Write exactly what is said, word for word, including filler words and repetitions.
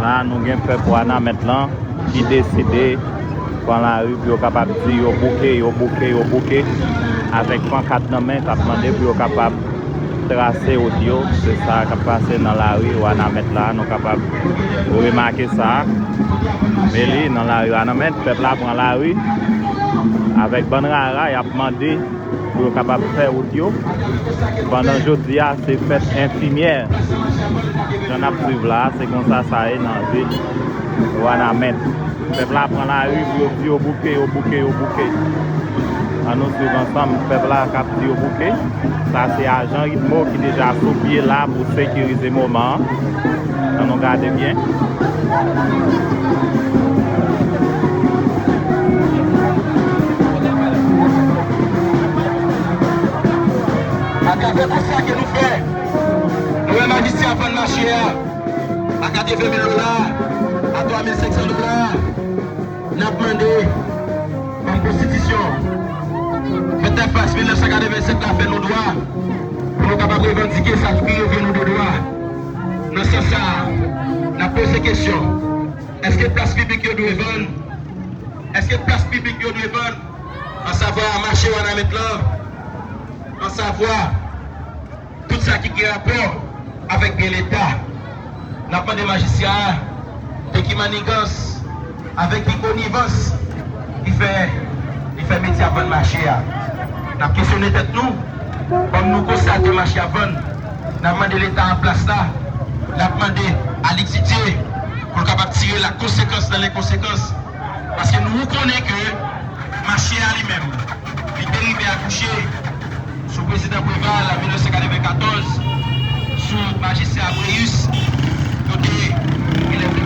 La, nou gen pèp Wanament lan ki deside pran lari pou yo kapab di yo bouke, yo bouke, yo bouke, avèk pankat nan men k ap mande pou yo kapab trase wout yo. Se sa k ap pase nan lari Wanament la, nou kapab remake sa. Men li nan lari Wanament, pèp la pran lari avèk bann rara, y ap mande pou yo kapab fè wout yo. Pandan jodi a, se fèt enfimyè. Jan n ap swiv la, se konsa sa ye nan vil Wanament. Pèp la pran lari pou yo di yo bouke, yo bouke, yo bouke. Ann nou swiv ansanm pèp la k ap di yo bouke. Sa se ajan Ritmo ki deja sou pye la pou sekirize moman an. Ann nou gade byen. Atravè konsa ke nou fè, nou wè majistra vann mache a a katreven mil dola, a twa mil senk san dola. N ap mande, kòm konstitisyon vennèf mas mil nèf san katrevennsèt la fè nou dwa pou nou kapab revandike sa ki revle nou de dwa. Nan sans sa a, n ap poze kesyon, èske plas piblik yo dwe vann? Èske plas piblik yo dwe vann? Ansavwa mache Wanament lan, ansavwa tout sa ki gen rapò avèk byen Leta. N ap mande majistra a de ki manigans, avèk ki konivans li fè, li fè metye ap vann mache a. N ap kesyone tèt nou, kòm nou konstate mache ap vann, n ap mande Leta an plas la, n ap mande Alix Didier pou l kapab tire la konsekans nan lenkonsekans. Paske nou konnen ke mache a li menm, li te rive akouche sou prezidan Preval an mil nèf san katrevenkatòz, sou majistra Bréus, kote